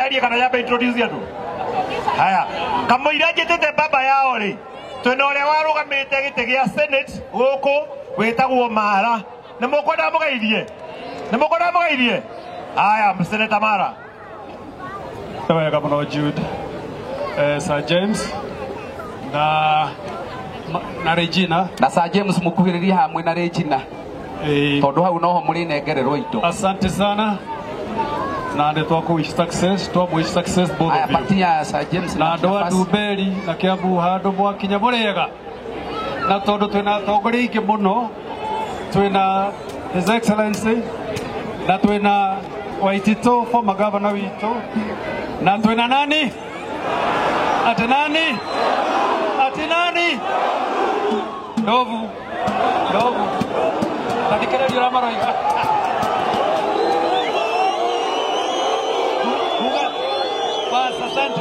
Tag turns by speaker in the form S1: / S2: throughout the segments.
S1: Njarie kana nyambe introduce andu? Haya, kamũira njĩtĩte baba yao rĩ, twĩna ũrĩa warũgamĩte gĩtĩ gĩa Senate gũkũ wĩtagwo Mara. Nĩ mũkwenda mũgeithie? Nĩ mũkwenda mũgeithie? Haya, Senator Mara.
S2: Wega mũno Jude, Sir James na Regina.
S3: Na Sir James mũkuhĩrĩrie hamwe na Regina. Tondu hau noho mũrĩnengererwo indo.
S2: Asante sana. Na nĩ twakũ wish success, twa wish success both of you.
S3: Patia Sir James
S2: na andũ a Ndumberi na Kiambu handũ mwakinya mũrĩega. Na tondũ twĩna atongoria aingĩ mũno, twĩna His Excellency na twĩna Waititu former governor witũ, na twĩna nani? Ati nani? Ati nani? Ndovu. Ndovu. Tathikĩrĩria ũrĩa maroiga. Bas, asante.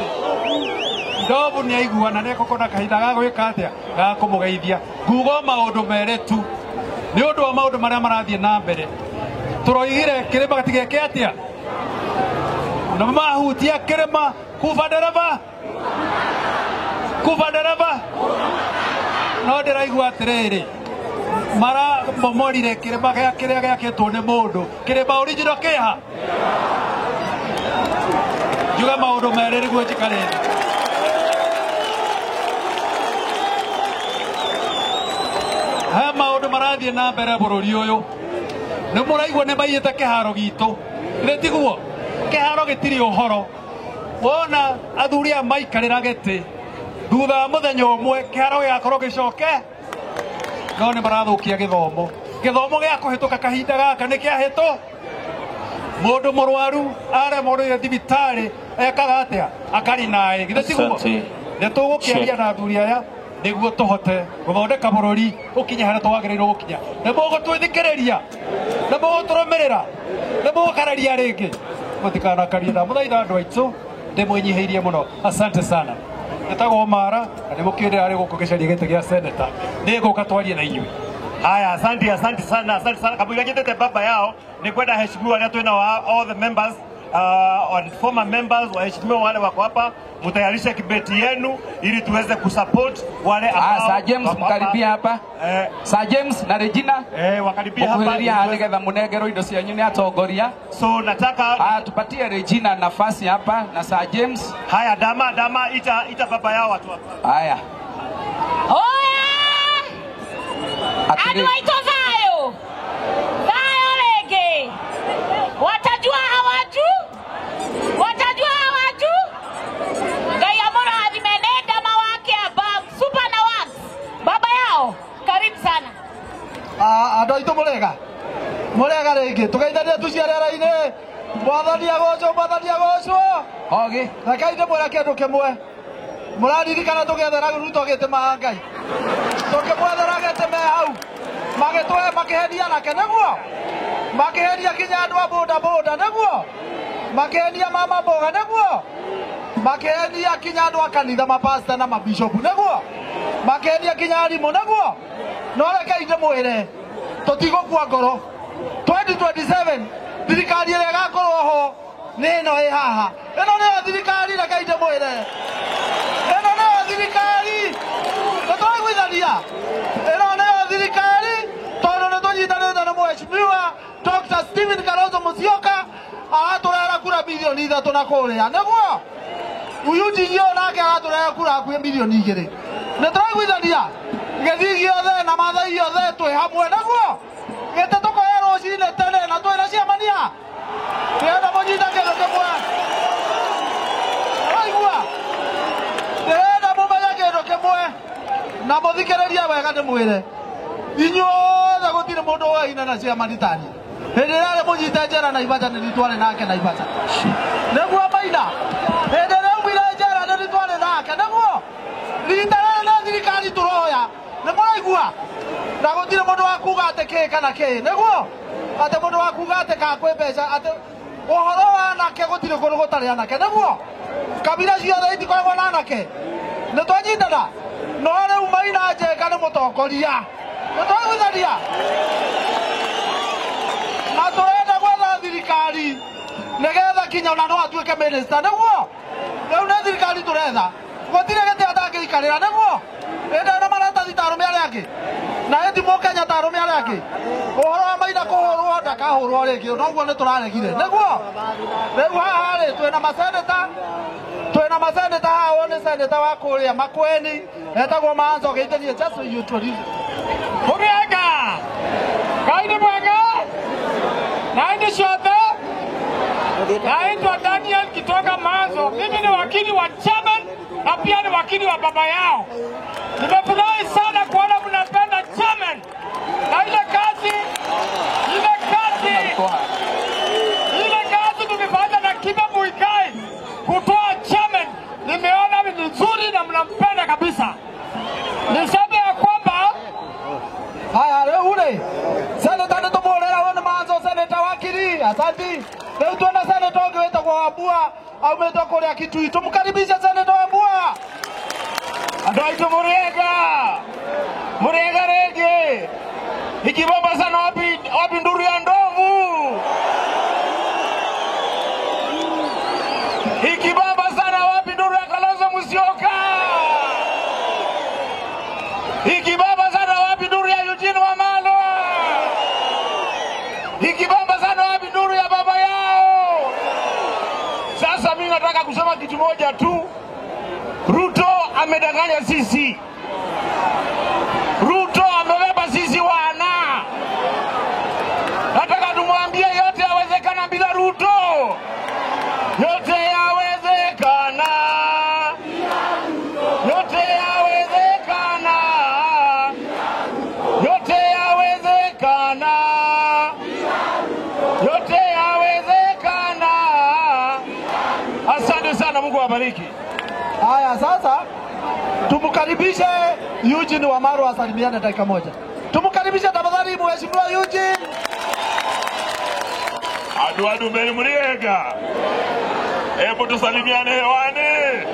S2: Ndovu nĩ aigua na nĩekũkorwo na kahinda ga gwĩka atĩa? Ga kũmũgeithia. Nguga o maũndũ merĩ tu nĩ ũndũ wa maũndũ marĩa marathiĩ na mbere. Tũroigire kĩrĩma gĩtigeke atĩa? Na mahutia kĩrĩma kuba ndereba? Kuba ndereba? No ndĩraigua atĩrĩrĩ, maramomorire kĩrĩma gĩa kĩrĩa gĩakĩtwo nĩ mũndũ. Kĩrĩma original kĩha? Njuge maũndũ merĩ nĩguo njikare thĩ. He maũndũ marathiĩ na mbere bũrũri ũyũ. Nĩ mũraigua nĩ maiyĩte kĩharo gitũ. Githĩ tiguo? Kĩharo gĩtirĩ ũhoro. Wona athuri aya maikarĩra gĩtĩ, thutha wa mũthenya ũmwe kĩharo gĩgakorwo gĩcoke. No nĩ marathũkia gĩthomo. Gĩthomo gĩa kũhĩtũka kahinda gaka nĩ kĩahĩtũ. Mũndũ mũrwaru aremwo nĩ thibitarĩ ekaga atĩa? Akarinaĩ. Githĩ tiguo? Nĩ tũgũkĩaria na athuri aya nĩguo tũhote gũthondeka bũrũri ũkinye harĩa twagĩrĩirwo gũkinya. Nĩ mũgũtwĩthikĩrĩria, nĩ mũgũtũrũmĩrĩra, nĩ mũgũkararia rĩngĩ. Mũtikanakarie na mũthaitha andũ aitũ, ndĩmwĩnyihĩirie mũno. Asante sana. Njĩtagwo Mara na nĩ mũkĩũĩ ndĩrarĩ gũkũ gĩcaria gĩtĩ gĩa senator. Nĩngũka twarie na inyuĩ.
S1: Haya, asante, asante sana, asante sana. Kamũira njĩtĩte baba yao nĩ kwenda heshimiwa arĩa twĩna all the members and former members, waheshimiwa wale wako hapa, mtayarishe kibeti yenu ili tuweze kusupport wale ambao
S3: Sir James mkaribia hapa. Sir James na Regina
S1: wakaribia hapa
S3: kuhĩrĩria nĩgetha mũnengerwo indo cianyu nĩ atongoria.
S1: So nataka
S3: tupatie Regina nafasi hapa na Sir James.
S1: Haya, dama dama ita baba yao watu hapa.
S3: Haya.
S4: Oya! Andũ aitũ thayũ. Thayũ rĩngĩ. Watajua hawaju? Watajua hawaju? Ngai amũrathime. Nĩ ndama wa Kĩamba, super na wax. Baba yao, karibu sana.
S5: Andũ aitũ mũrega. Mũrega rĩngĩ. Tũgeithanie tuciarera-inĩ. Mwathani agocwo, mwathani agocwo.
S3: Ogi.
S5: Rekei ndĩmwĩre kĩndũ kĩmwe. Mũraririkana tũgĩethera Ruto gĩtĩ ma Ngai. Tũkĩmwethera gĩtĩ me hau. Magĩtũhe makĩhenia nake nĩguo. Makĩhenia kinya andũ a boda boda nĩguo. Makĩhenia mama mboga nĩguo. Makĩhenia kinya andũ a kanitha mapasta na mabishopu nĩguo. Makĩhenia kinya arimũ nĩguo. No rekei ndĩmwĩre tũtigũkua ngoro. 2027 thirikari ĩrĩa ĩgakorwo ho nĩ ĩno ĩ haha. Ĩno nĩyo thirikari, rekei ndĩmwĩre. Ĩno nĩyo thirikari. Nĩtũraiguithania. Ĩno nĩyo thirikari tondũ nĩtũnyitanĩte na mheshimiwa Dr. Stephen Kalonzo Musyoka aratũrehera kura milioni 3 na kũrĩa nĩguo. Eugene nake aratũrehera kura hakuhĩ milioni 2. Nĩtũraiguithania. Gĩthii gĩothe na Maathai gĩothe twĩ hamwe nĩguo. Gĩtĩ tũkoya rũcinĩ tene na twĩna ciamania. Ndĩrenda mũnyite kĩndũ kĩmwe. Ũraigua? Ndĩrenda mũmenye kĩndũ kĩmwe na mũthikĩrĩrie wega ndĩmwĩre. Inyuothe gũtirĩ mũndũ ũaine na ciamani tani. Hĩndĩ ĩrĩa arĩ mũnyite njera Naivasha nĩ twarĩ nake Naivasha. Nĩguo Maina. Hĩndĩ ĩrĩa aumire njera nĩ twarĩ nake nĩguo. Rita rĩrĩ nĩ thirikari tũroya. Nĩ mũraigua? Na gũtirĩ mũndũ wa kuga atĩ kĩ kana kĩ nĩguo. Atĩ mũndũ wa kuga atĩ ka kwĩ mbeca atĩ ũhoro wa anake gũtirĩ kũndũ gũtarĩ anake nĩguo. Kabira ciothe itikoragwo na anake. Nĩ twanyitana. No rĩu Maina Njenga nĩ mũtongoria. Nĩ twaiguithania. Na tũrenda gwetha thirikari nĩgetha Akinya ona no atuĩke minister nĩguo. Rĩu nĩ thirikari tũretha. Gũtirĩ gĩtĩ atangĩikarĩra nĩguo. Ĩndĩ na maratathi ta arũme arĩa angĩ. Na ĩti mũkenya ta arũme arĩa angĩ. Ũhoro wa Maina kũhũrwo ndakahũrwo rĩngĩ noguo nĩ tũraregire nĩguo. Rĩu haha rĩ twĩna maseneta, twĩna maseneta haha, ũyũ nĩ seneta wa kũrĩa Makueni etagwo Manzo Gĩithĩrie, just you introduce.
S6: Mũrĩega Ngai nĩ mwega na hĩndĩ ciothe. Naitwa Daniel Kitonga Maanzo. Mimi ni wakili wa chairman na pia ni wakili wa baba yao. Nimefurahi sana kuona mnapenda chairman na ile kazi tumefanya na Kibe Muigai kutoa chairman, nimeona ni nzuri na mnampenda kabisa. Niseme ya kwamba
S5: Haya rĩu rĩ seneta nĩ tũmũrĩra, ũyũ nĩ Manzo seneta wakiri, asanti. Rĩu twĩna seneta ũngĩ wĩtagwo Wambua aumĩte kũrĩa Kitui, tũmkaribishe seneta Wambua.
S7: Andũ aitũ mũrĩega, mũrĩega rĩngĩ. Ikibamba sana wapi wapi nduru ya ndovu? Ikibamba sana wapi nduru ya Kalonzo Musyoka? Ikibamba sana wapi nduru ya Eugene Wamalwa? Ikibamba sana wapi nduru ya baba yao? Sasa mimi nataka kusema kitu moja tu. Ruto amedanganya sisi. Ruto amebeba sisi wana. Nataka tumwambie yote yawezekana bila Ruto. Yote yawezekana. Yote yawezekana. Yote yawezekana. Yote yawezekana. Asante sana, Mungu awabariki.
S5: Haya sasa tumkaribishe Eugene Wamalwa asalimiane dakika moja. Tumkaribishe tafadhali Mheshimiwa Eugene.
S8: Adu adu mbele muriega. Hebu tusalimiane hewani.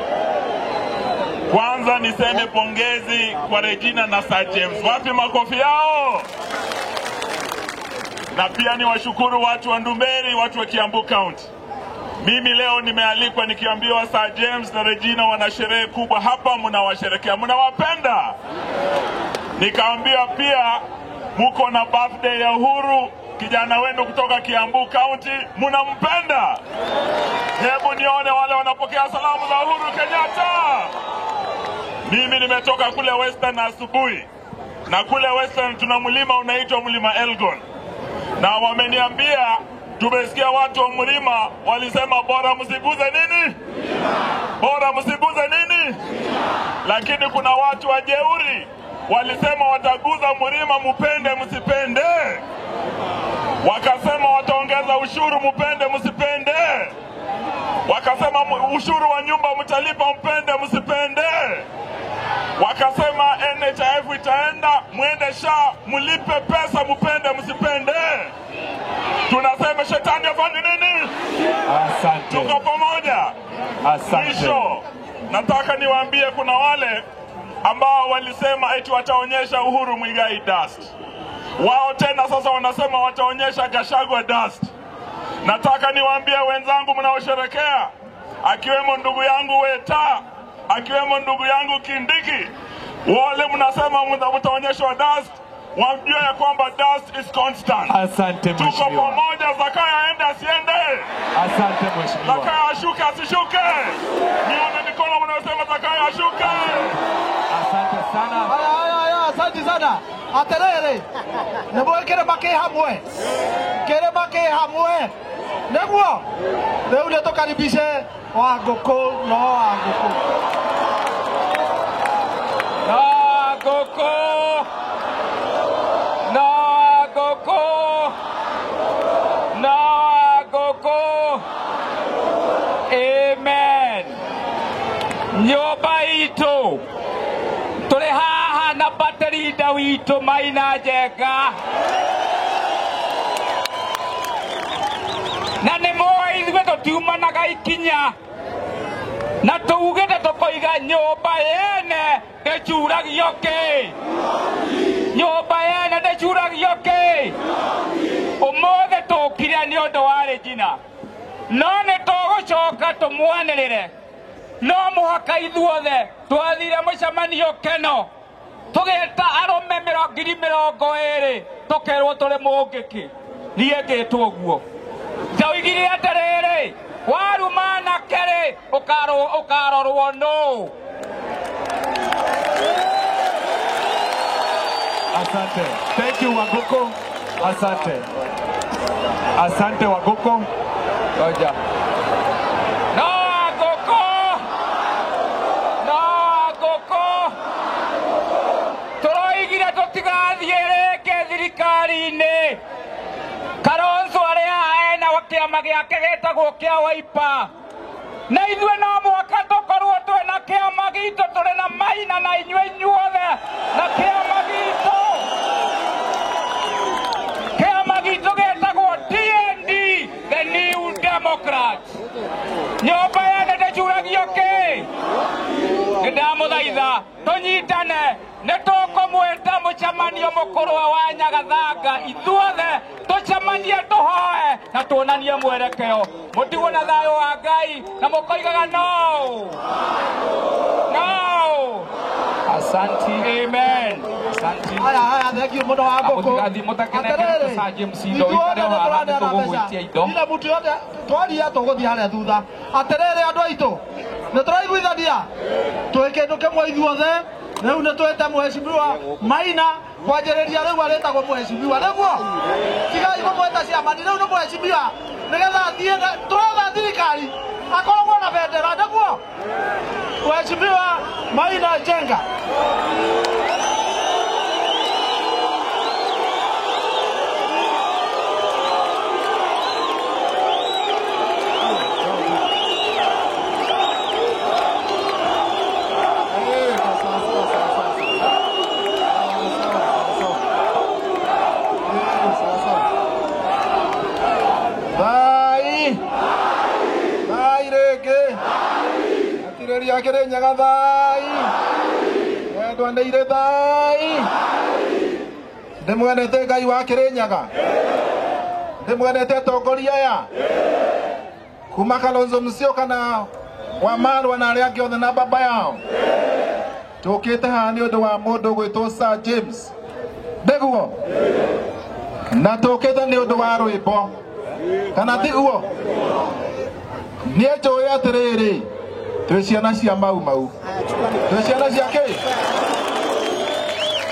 S8: Kwanza niseme pongezi kwa Regina na Sir James. Wapi makofi yao? Na pia ni washukuru watu wa Ndumberi, watu wa Kiambu County. Mimi leo nimealikwa nikiambiwa Sir James na Regina wana sherehe kubwa hapa, mnawasherekea, mnawapenda. Nikaambiwa pia muko na birthday ya Uhuru, kijana wenu kutoka Kiambu County, mnampenda. Hebu nione wale wanapokea salamu za Uhuru Kenyatta. Mimi nimetoka kule Western asubuhi, na kule Western tuna mlima unaitwa mlima Elgon, na wameniambia tumesikia watu wa mlima walisema bora msiguze nini, bora msiguze nini, lakini kuna watu wajeuri walisema wataguza mlima, mupende msipende. Wakasema wataongeza ushuru, mupende msipende. Wakasema ushuru wa nyumba mtalipa, mpende msipende. Wakasema NHIF itaenda, mwende SHA mlipe pesa, mupende msipende. Tunasema shetani afanye nini?
S1: Asante.
S8: Tuko pamoja.
S1: Asante.
S8: Mwisho, nataka niwaambie kuna wale ambao walisema eti wataonyesha Uhuru Muigai dust. Wao tena sasa wanasema wataonyesha Gachagua dust. Nataka niwaambie wenzangu mnaosherekea, akiwemo ndugu yangu Weta, akiwemo ndugu yangu Kindiki, wale mnasema mtaonyeshwa dust, wajue ya kwamba dust is constant.
S1: Asante
S8: Tuko
S1: mheshimiwa.
S8: pamoja. Zakayo aende asiende?
S1: Asante mheshimiwa.
S8: Zakayo ashuke asishuke? Nione mikono mnayosema Zakayo ashuke.
S3: Asante sana.
S5: Haya haya haya, asante sana. Aterere. Nĩmũĩ kĩrĩma kĩ hamwe. Kĩrĩma kĩ hamwe. Nĩguo. Rĩu nĩ tũkaribishe Wangũkũ no Wangũkũ.
S3: No ngũkũ. No ngũkũ. No ngũkũ. Amen. Nyũmba itũ tũrĩ haha na baterinda witũ Maina Njenga, na nĩ mũĩ ithuĩ tũtiumanaga ikinya, na tugĩte tũkoiga nyũmba yene ndĩcuragio kĩ, nyũmba yene ndĩcuragio kĩ. Ũmũthĩ tũkire nĩ ũndũ wa Regina.
S6: No nĩ tũgũcoka tũmwanĩrĩre. No mũhaka ithuothe twathire mũcemanio Keno tũgĩta arũme 20,000 tũkerwo tũrĩ mũngĩkĩ. Niĩ ngĩtwo ũguo. Ndoigire atĩrĩrĩ, waruma anake-rĩ, ũkarorwo nũ?
S1: Asante. Thank you Waguko. Asante. Asante Waguko.
S3: Ngoja.
S6: No Waguko. No Waguko. Tũroigire tũtigathiĩ rĩngĩ thirikari-inĩ. Kalonzo arĩa ena kĩama gĩake gĩtagwo kĩa Wiper. Na ithuĩ no mũhaka tũkorwo twĩna kĩama gitũ, tũrĩ na Maina na inyuĩ inyuothe na kĩama gitũ. Kĩama gitũ gĩtagwo DND, the New Democrats. Nyũmba yene ndĩcuragio kĩ? Nĩndamũthaitha tũnyitane, nĩtũkũmwĩta mũcemanio mũkũrũ wa Nyagathanga, ithuothe tũcemanie tũhoe na tuonanie mwerekeo. Mũtigwo na thayũ wa Ngai na mũkoigaga no. No.
S3: Asanti.
S6: Amen.
S3: Asanti.
S5: Haya haya, thank you mũno wa ngũkũ.
S3: Mũtigathiĩ mũtakenete Sir James indo
S5: Ithuothe
S3: ikare o haha
S5: nĩtũraneana
S3: nĩtũgũgwĩtia indo.
S5: Ila mũtu yothe twaria tũgũthiĩ harĩa thutha. Atĩrĩrĩ andũ aitũ, nĩtũraiguithania twĩ kĩndũ kĩmwe ithuothe. Rĩu nĩtwĩte mheshimiwa Maina kwanjĩrĩria rĩu arĩtagwo mheshimiwa nĩguo tigai kũmwĩta ciamani, rĩu nĩ mheshimiwa nĩgetha athiĩ tũretha thirikari akoragwo na bendera nĩguo. Mheshimiwa Maina Njenga.
S9: Akĩrĩ Nyaga thai wendwa nĩ irĩ thai ndĩmwendete Ngai wa Kĩrĩnyaga ndĩmwendete atongoria aya kuma Kalonzo Musyoka na Wamarwa na arĩa angĩ othe na baba yao. Tũkĩte haha nĩ ũndũ wa mũndũ gwĩtwo Sir James nĩguo, na tũkĩte nĩ ũndũ wa rwĩmbo kana tiguo? Niĩ njũĩ atĩrĩrĩ, twĩ ciana cia Mau Mau, twĩ ciana cia kĩ?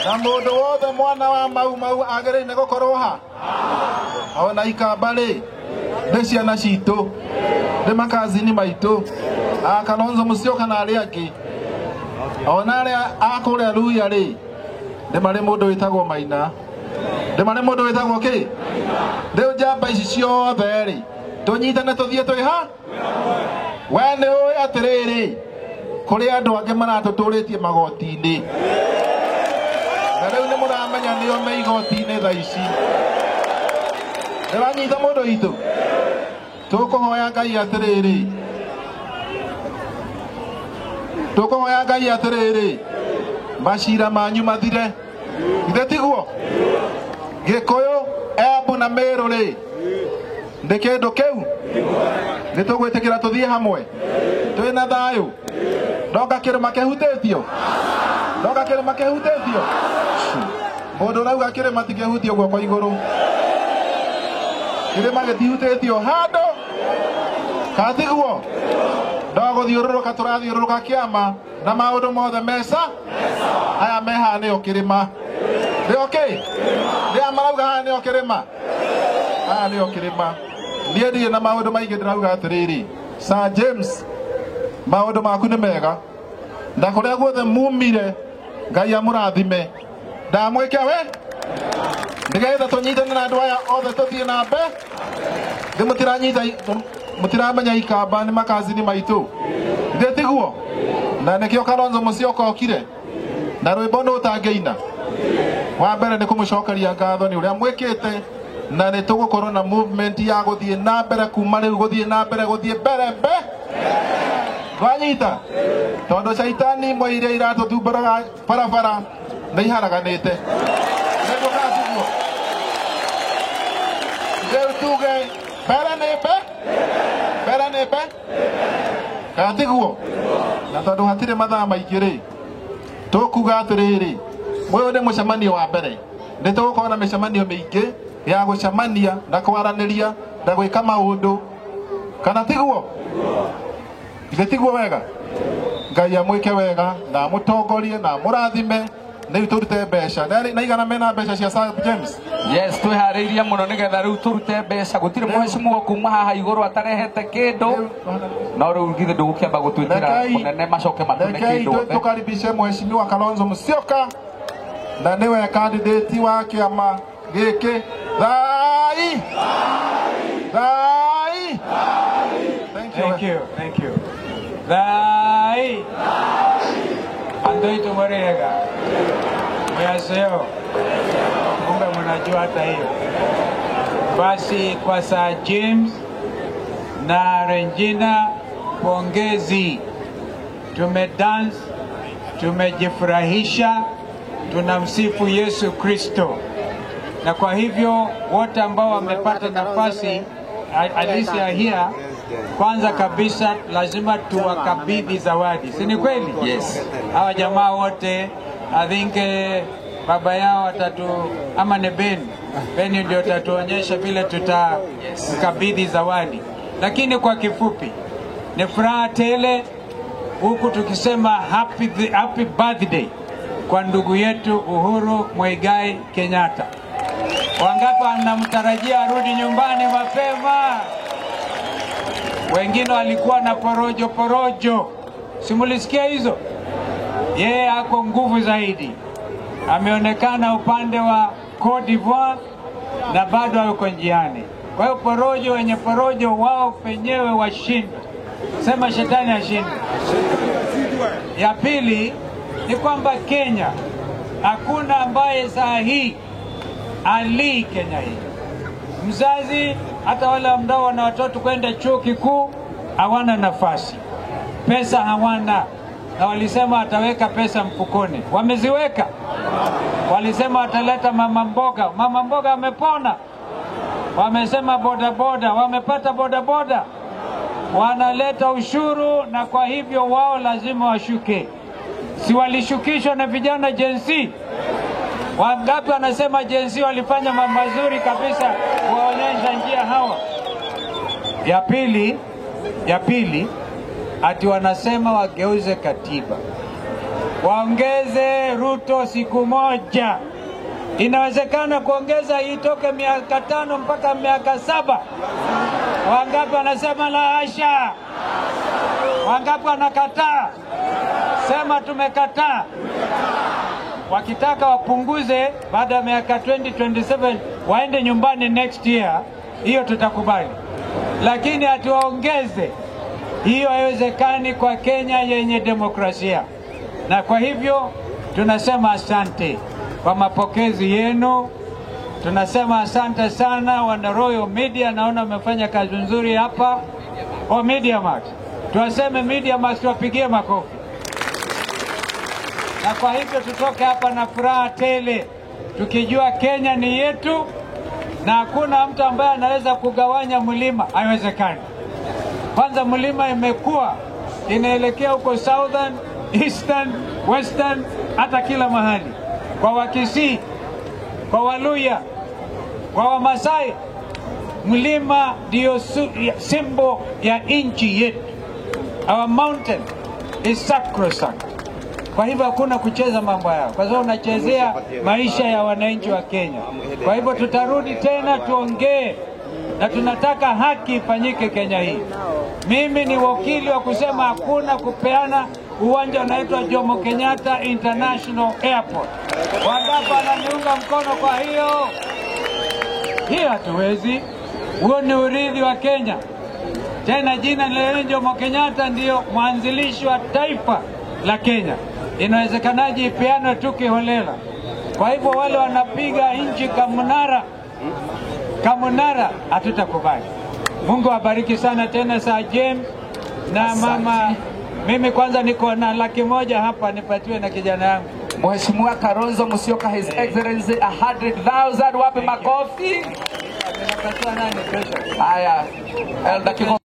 S9: Na mũndũ wothe mwana wa Mau Mau agĩrĩire nĩ gũkorwo ha ona Ikamba rĩ, nĩ ciana citũ, nĩ makazini maitũ, a Kalonzo Musyoka na arĩa angĩ, ona arĩa a kũrĩa Luhya rĩ, nĩ marĩ mũndũ wĩtagwo Maina, nĩ marĩ mũndũ wĩtagwo kĩ? Rĩu njamba ici ciothe rĩ, tũnyitane tũthiĩ twĩ ha? We nĩ ũĩ atĩrĩrĩ, kũrĩ andũ angĩ maratũtũrĩtie magoti-inĩ, na rĩu nĩ mũramenya nĩo me igoti-inĩ thaa ici. Ndĩranyita mũndũ witũ, tũkũhoya Ngai atĩrĩrĩ, tũkũhoya Ngai atĩrĩrĩ, macira manyu mathire, githĩ tiguo? Gĩkũyũ, Embu na Meru rĩ, nĩ kĩndũ kĩu nĩ tũgwĩtĩkĩra tũthiĩ hamwe twĩna thayũ. Ndonga kĩrĩma kĩhutĩtio, ndonga kĩrĩma kĩhutĩtio. Mũndũ ũrauga kĩrĩma ti kĩhutio guoko igũrũ, kĩrĩma gĩtihutĩtio handũ katiguo. Ndogũthiũrũrũka tũrathiũrũrũka kĩama na maũndũ mothe mesa aya me haha nĩo kĩrĩma, nĩo kĩ? Nĩa marauga haha nĩo kĩrĩma, haha nĩo kĩrĩma. Niĩ ndirĩ na maũndũ maingĩ, ndĩrauga atĩrĩrĩ, Sir James, maũndũ maku nĩ mega na kũrĩa guothe mumire Ngai amũrathime. Ndamwĩke we nĩgetha tũnyitane na andũ aya othe tũthiĩ na mbere. Thĩ mũtiranyita, mũtiramenya Ikamba nĩ makazini maitũ, githĩ tiguo? Na nĩkĩo Kalonzo Musyoka okire na rwĩmbo nũ ũtangĩina. Wa mbere nĩ kũmũcokeria ngatho nĩ ũrĩa mwĩkĩte, na nĩ tũgũkorwo na movement ya gũthiĩ na mbere kuma rĩu gũthiĩ na mbere gũthiĩ mbere mbe twanyita, tondũ caitani imwe iria iratũthumbũraga barabara nĩ iharaganĩte. Nĩguo kana tiguo? Rĩu tuge mbere nĩ mbe mbe kana tiguo na tondu hatire mathaa maingĩ rĩ tũkuga atĩrĩrĩ ũyũ nĩ mũcemanio wa mbere nĩ tũgũkorwo na mĩcemanio mĩingĩ ya gũcemania na kwaranĩria na gwĩka maũndũ kana tiguo ithe tiguo wega Ngai amwĩke wega na amũtongorie na amũrathime rĩu tũrute mbeca na igana mena mbeca cia Sir James.
S3: Yes, twĩharĩirie mũno nĩgetha rĩu tũrute mbeca gũtirĩ mheshimiwa kuma haha igũrũ atarehete kĩndũ no rĩu githĩ ndũgũkĩamba gũtwĩtĩra mũnene macoke matune kĩndũ.
S9: Tukaribishe mheshimiwa Kalonzo Musyoka na nĩwe candidate wa kĩama gĩkĩ. Thai thai. Thank you.
S6: Thank you. Thank you. Thai. Andũ murega. Mwaseo. Kumbe mnajua hata hiyo. Basi kwa Sir James na Regina, pongezi. Tumedance, tumejifurahisha, tunamsifu Yesu Kristo. Na kwa hivyo wote ambao wamepata nafasi at least are here, kwanza kabisa lazima tuwakabidhi zawadi. Si ni kweli?
S3: Yes.
S6: Hawa jamaa wote I think baba yao watatu ama ni Ben. Ben ndio atatuonyesha vile tutakabidhi zawadi. Lakini kwa kifupi ni furaha tele huku tukisema happy birthday kwa ndugu yetu Uhuru Muigai Kenyatta. Wangapi wanamtarajia arudi nyumbani mapema? Wengine walikuwa na porojo porojo. Simulisikia hizo? Yeye ako nguvu zaidi. Ameonekana upande wa Cote d'Ivoire na bado yuko njiani. Kwa hiyo porojo, wenye porojo wao penyewe washindwe. Sema shetani ashindwe. Ya pili ni kwamba Kenya hakuna ambaye saa hii ali Kenya hii. Mzazi hata wale ambao wana watoto kwenda chuo kikuu hawana nafasi. Pesa hawana. Na walisema ataweka pesa mfukoni. Wameziweka. Walisema wataleta mama mboga. Mama mboga amepona. Wamesema boda boda, wamepata boda boda. Wanaleta ushuru na kwa hivyo wao lazima washuke. Si walishukishwa na vijana Gen Z? Wangapi wanasema Gen Z walifanya mambo mazuri kabisa kuwaonyesha njia hawa? Ya pili ati wanasema wageuze katiba. Waongeze Ruto siku moja. Inawezekana kuongeza itoke miaka 5 mpaka miaka 7. Wangapi wanasema la hasha? Wangapi wanakataa? Sema tumekataa. Wakitaka wapunguze baada ya miaka 2027 waende nyumbani next year, hiyo tutakubali. Lakini atuongeze, hiyo haiwezekani kwa Kenya yenye demokrasia. Na kwa hivyo tunasema asante kwa mapokezi yenu. Tunasema asante sana wana Royal Media, naona wamefanya kazi nzuri hapa. O Media Max. Tuwaseme Media Max, tuwapigie makofi. Na kwa hivyo tutoke hapa na furaha tele, tukijua Kenya ni yetu na hakuna mtu ambaye anaweza kugawanya mlima, haiwezekani. Kwanza mlima imekuwa inaelekea huko Southern, Eastern, Western, hata kila mahali. Kwa Wakisii, kwa Waluya, kwa Wamasai, mlima ndio simbo ya nchi yetu. Our mountain is sacrosanct. Kwa hivyo hakuna kucheza mambo yao, kwa sababu unachezea maisha ya wananchi wa Kenya. Kwa hivyo tutarudi tena tuongee, na tunataka haki ifanyike Kenya hii. Mimi ni wakili wa kusema hakuna kupeana uwanja unaitwa Jomo Kenyatta International Airport. Wangapi wananiunga mkono kwa hiyo? Hiyo hatuwezi. Huo ni urithi wa Kenya. Tena jina la Jomo Kenyatta ndio mwanzilishi wa taifa la Kenya. Inawezekanaje ipeanwe tu kiholela? Kwa hivyo wale wanapiga nchi kamunara, hatutakubali. Mungu abariki sana tena Sir James na mama. Mimi kwanza niko na 100,000 hapa nipatiwe na kijana yangu.
S3: Mheshimiwa Kalonzo Musyoka, His Excellency 100,000. Wape makofi. Haya, Elder Kigo.